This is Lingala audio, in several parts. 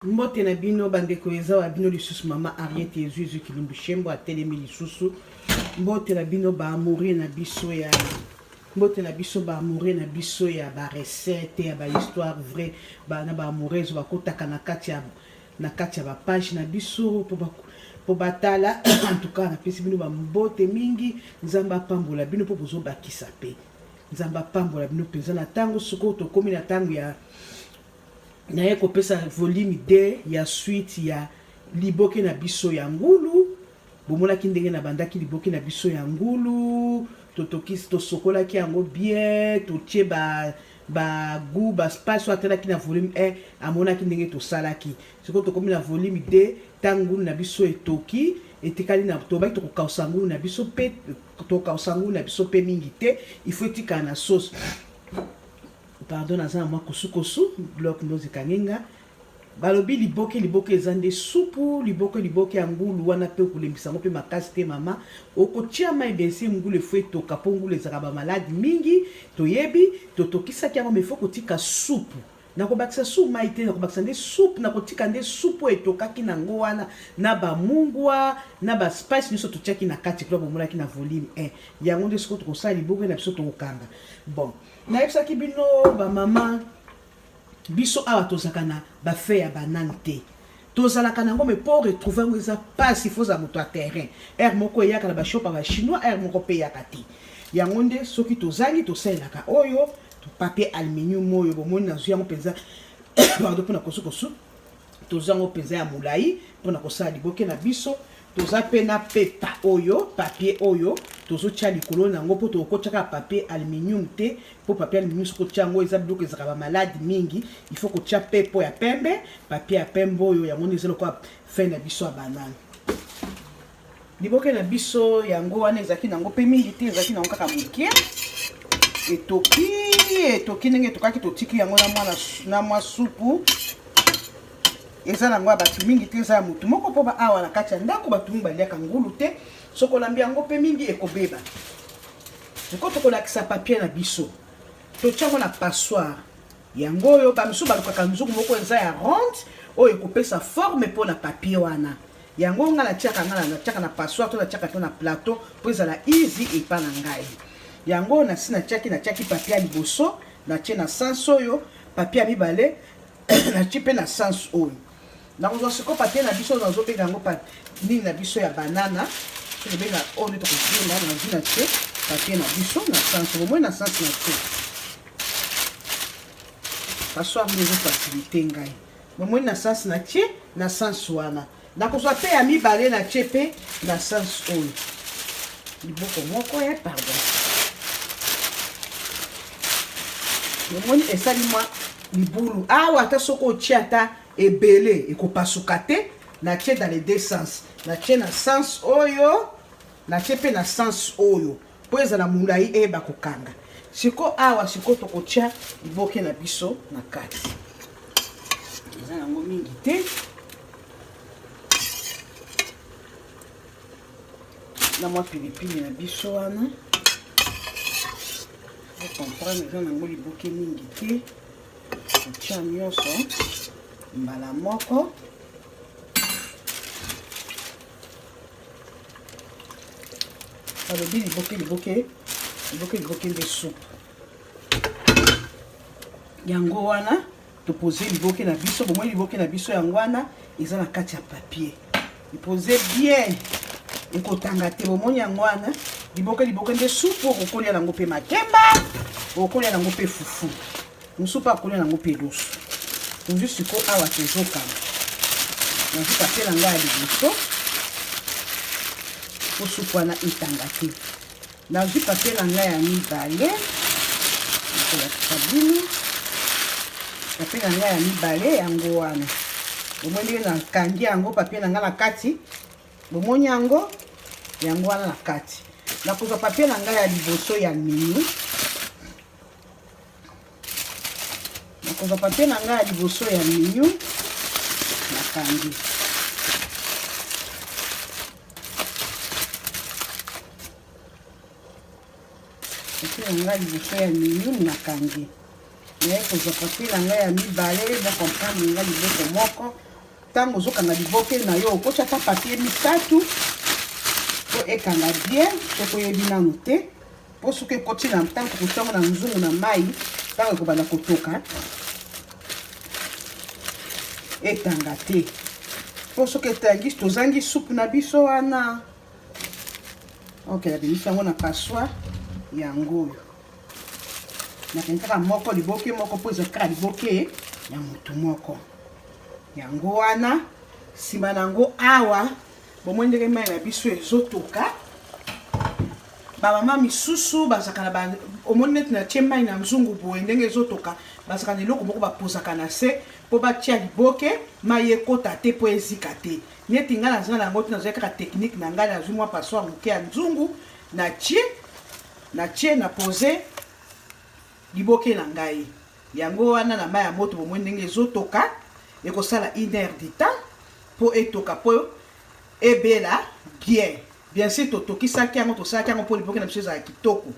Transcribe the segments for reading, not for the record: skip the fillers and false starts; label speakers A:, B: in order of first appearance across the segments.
A: Mbote na bino bandeko, eza wa bino lisusu mama Henriette Ezuizu Kilumbu Shembo atelemi lisusu. Mbote na bino ba amoureux na biso ya mbote na biso ba amoureux na biso ya ba recette ya ba histoire vraie ba na ba amoureuse bakotaka na kati ya na kati ya ba page na biso po ba po batala. En tout cas napesi bino ba mbote mingi. Nzambe apambola bino po bozobakisa pe. Nzambe apambola bino mpenza na ntango sikoyo tokomi na ntango ya naye kopesa volume 2 ya suite ya liboke na biso ya ngulu. Bomonaki ndenge nabandaki liboke na biso ya ngulu, totokisi, tosokolaki yango bien, totie ba ba gout ba spice oyo atalaki na volume 1 amonaki ndenge tosalaki. Sikoyo tokomi na volume 2, ntango ngulu na biso etoki etikali na tobaki tokokausa ngulu na biso pe tokokausa ngulu na biso pe mingi te, il faut etikala na sauce. Pardon, naza na mwa kosukosu, bloc ndozi ekangi nga. Balobi liboke liboke eza nde supu, liboke liboke ya ngulu wana pe okolembisa yango pe makasi te mama. Okotia mayi bien sur ngulu il faut etoka po ngulu ezalaka ba malade mingi toyebi, totokisaki yango mais il faut kotika supu. Nakobakisa su mayi te, nakobakisa nde supu, nakotika nde supu oyo etokaki na yango wana na ba mungwa na ba spice nionso totiaki na kati kuna bomonaki na volume 1. Yango nde sikoyo tokosala liboke na biso tokokanga. Bon. Nayebisaki bino ba mama biso awa tozalaka na ba feuille ya banane te, tozalaka na yango mais po retrouver yango eza pasi, faut ozala moto ya terrain. Heure moko eyaka na ba shop ya ba chinois, heure moko pe eyaka te. Yango nde soki tozangi tosalelaka oyo papier aluminium oyo bomoni nazwi yango mpenza pardon mpona kosukosu, tozwi yango mpenza ya molai mpona kosala liboke na biso. Toza pe na pepa oyo, papier oyo tozotia likolo na yango po tokotia kaka papier aluminium te, po papier aluminium soki otia yango eza biloko ezalaka ba malade mingi, il faut kotia pepo ya pembe, papier ya pembe oyo yango nde eza lokola fin na biso ya banane. Liboke na biso yango wana ezalaki nango pe mingi te, ezalaki nango kaka moke. Etoki, etoki ndenge etokaki, totiki yango na mwa na mwa supu. Eza nango ya bato mingi te, eza ya motu moko mpo ba awa na kati ya ndako bato mingi baliaka ngulu te. Soki olambi yango mpe mingi ekobeba. Sikoyo tokolakisa papier na biso, totia yango na passoire. Yango oyo ba misusu balukaka nzungu moko eza ya ronde oyo ekopesa forme mpo na papier wana. Yango nga natiaka, nga natiaka na passoire to natiaka to na plateau mpo ezala easy epa na ngai. Yango nasi natiaki, natiaki papier ya liboso, natie na sens oyo, papier ya mibale natie mpe na sens oyo. Nakozwa sikoyo papier na biso, nazobenga yango nini na biso ya banana, tokobenga oyo nde tokozinga. Nazwi natie papier na biso na sens, bomoi na sens natie passoire nde ezofasilite ngai. Bomoi na sens natie na sens wana, nakozwa mpe ya mibale natie mpe na sens oyo, liboko moko ya pardon. Bomoni esali mwa libulu awa, ata soki otie ata ebele ekopasuka te. Natie dans les deux sens, natie na sens oyo, natie mpe na sens oyo mpo ezala molai eyeba kokanga. Siko awa siko tokotia liboke na biso na kati, eza yango mingi te, na mwa pilipili na biso wana. Comprendre, eza nango liboke mingi te, kotia nyonso mbala moko. Balobi liboke liboke liboke liboke nde supu. Yango wana topose liboke na biso, bomoi liboke na biso yango wana eza na kati ya papier, epose bien, ekotanga te. Bomoni yango wana liboke liboke nde supu, okokolia nango mpe makemba, okokolia nango mpe fufu, mosusu mpe akolia nango mpe loso. Tozwi siko awa tozokanga, nazwi papier na ngai ya liboso po supu wana etanga te. Nazwi papier na ngai ya mibale, nakolakisa bino papier na ngai ya mibale yango wana. Bomoni ndenge nakangi yango papier na ngai na kati, bomoni yango yango wana na kati. Nakozwa papier na ngai ya liboso ya minu, nakozwa papier na ngai ya liboso ya minu, nakangi papier na ngai liboso ya minu, nakangi. Naye kozwa papier na ngai ya mibale, bo comprendre ngai, liboko moko. Ntango ozokanga liboke na yo, okotya ata papier misato mpo ekanga bien. Soki oyebi nanu te, mpo soki ekoti na ntango kotia yango na nzungu na mai, ntango ekobanda kotoka etanga te, mpo soki etangi tozangi supu na biso wana. Ok, nabimisi yango na passoire yango oyo. Nakangi kaka moko, liboke moko, mpo eza kaka liboke ya motu moko. Yango wana nsima na yango awa, bomoi ndenge mai na biso ezotoka. Bamama misusu bazalaka na ba, omoni neti natie mai na nzungu boye, ndenge ezotoka, bazalaka na eloko moko bapozaka na se mpo batia liboke, mai ekota te mpo ezika te. Neti ngai naza na yango te, nazwaki kaka technique na ngai, nazwi mwa passoire moke ya nzungu, natie na pose liboke na ngai. Yango wana na mai ya moto, bomoi ndenge ezotoka, ekosala une heure du temps mpo etoka, mpo ebela bien. Bien sûr totokisaki yango, tosalaki yango mpo liboke na biso ezala kitoko.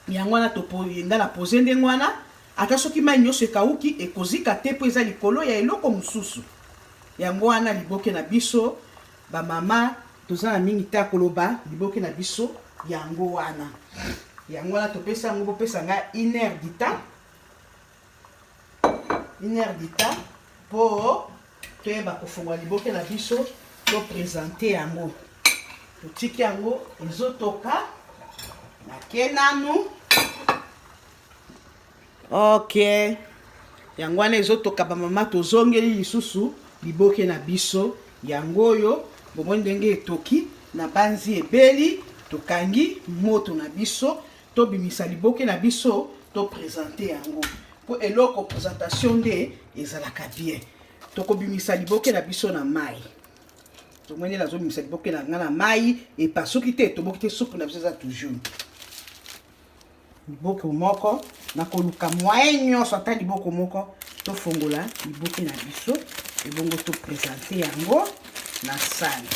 A: Yango wana nga na pose ndenge wana, ata soki mai nyonso ekauki, ekozika te mpo eza likolo ya eloko mosusu. Yango wana liboke na biso, bamama, toza na mingi te ya koloba. Liboke na biso yango wana, yango wana topesa yango. Bopesa ngai une heure du temps, une heure du temps, mpo toyeba kofungola liboke na biso, toprésenter yango. Totiki yango ezotoka, nake nanu. Ok, yango wana ezotoka, bamama. Tozongeli lisusu liboke na biso, yango oyo. Bomoni ndenge etoki na banzi, ebeli. Tokangi moto na biso, tobimisa liboke na biso, toprésenter yango, mpo eloko présentation nde ezalaka bien. Tokobimisa liboke na biso na mai. Tomoni, nazobimisa liboke na nga na mai, epasuki te, etoboki te, supu na biso eza toujours. Liboko moko, nakoluka moyen nyonso, ata liboko moko, tofongola liboke na biso, ebongo toprésenter yango na sani.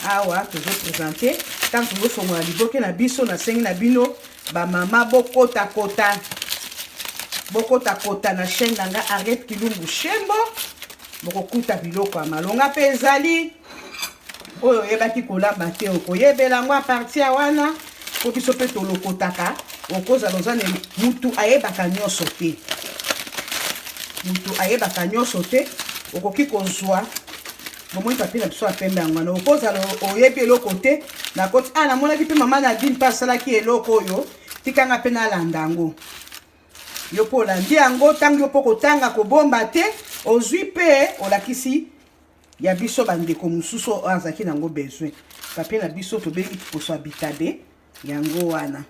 A: Awa tozoprésenter. Ntango tozofongola liboke na biso, nasengi na bino bamama, bokotakota, bokotakota na chaîne na nga Henriette Kilumbu Shembo, bokokuta biloko ya malonga mpe ezali oyo oyebaki kolamba te, okoyebela yango à partir ya wana, po biso mpe tolokotaka. Okozala oza na mutu ayebaka nyonso te, mutu ayebaka nyonso te. Okoki kozwa, bomoni papier na biso ya pembe, yango wana. Okozala oyebi eloko te, nakoti ah, namonaki mpe mama Nadine mpe asalaki eloko oyo, tikanga mpe nalanda yango. Yo mpo olandi yango, ntango yo mpo kotanga kobomba te, ozwi mpe olakisi ya biso bandeko mosusu oyo azalaki nango besoin. Papier na biso tobengi poso ya bitabe, yango wana.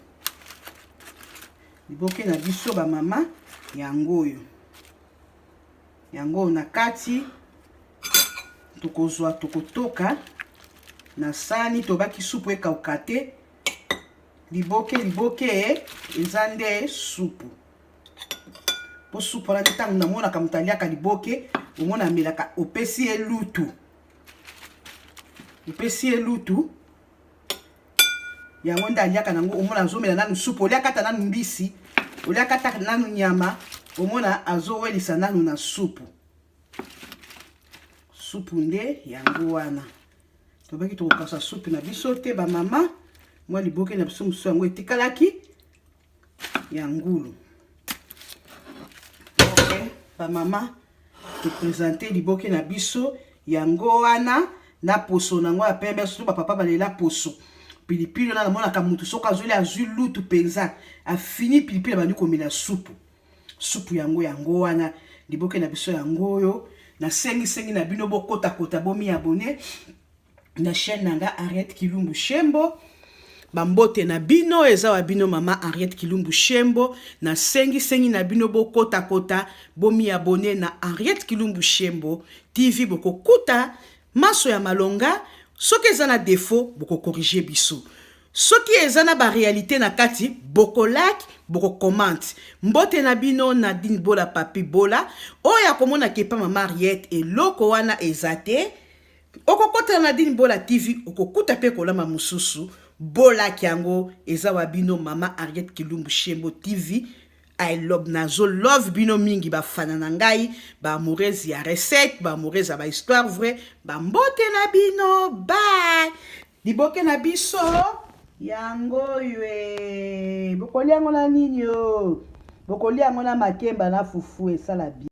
A: Liboke na biso, bamama, yango oyo, yango oyo na kati. Tokozwa, tokotoka na sani, tobaki supu ekauka te. Liboke, liboke eza nde supu, mpo supu wana nde ntango namonaka moto aliaka liboke, omona amelaka, opesi ye lutu, opesi ye lutu, yango nde aliaka nango. Omona azomela nanu supu, oliaka ata nanu mbisi, oliaka ata nanu nyama, omona azowelisa nanu na supu. Supu nde yango wana. Tobaki tokokasa supu na biso te, bamama. Mwa liboke na biso mosusu, yango etikalaki ya ngulu. Ok, bamama, toprésenter liboke na biso, yango wana, na poso nango ya pembe. Surtout bapapa balela poso pilipili wana. Namonaka mutu soki azweli, azwi lutu mpenza, afini pilipili, abandi komela supu. Supu yango, yango wana liboke na biso, yango oyo. Nasengisengi na bino, bokotakota, bomiabonner na chaîne na nga Henriette Kilumbu Shembo. Bambote na bino, eza wa bino mama Henriette Kilumbu Shembo. Nasengisengi na bino, bokotakota, bomiabonner na Henriette Kilumbu Shembo TV, bokokuta maso ya malonga. Soki eza na défaut, bokocorriger biso. Soki eza na baréalité na kati, bokolike, bokocommenter. Mbote na bino, Nadine Bola, Papi Bola. Oyo akomonaka epa mama Henriette eloko wana eza te, okokotela Nadine Bola TV, okokuta mpe kolamba mosusu. Bolaki yango, eza wa bino mama Henriette Kilumbu Shembo TV. I love, nazo love bino mingi, bafana na ngai, baamoureuse ya recette, baamoureuse ya bahistoire vrai. Bambote na bino, bye. Liboke na biso yango oyo e, bokolia yango na nini? O bokolia yango na makemba na fufu, esala bien.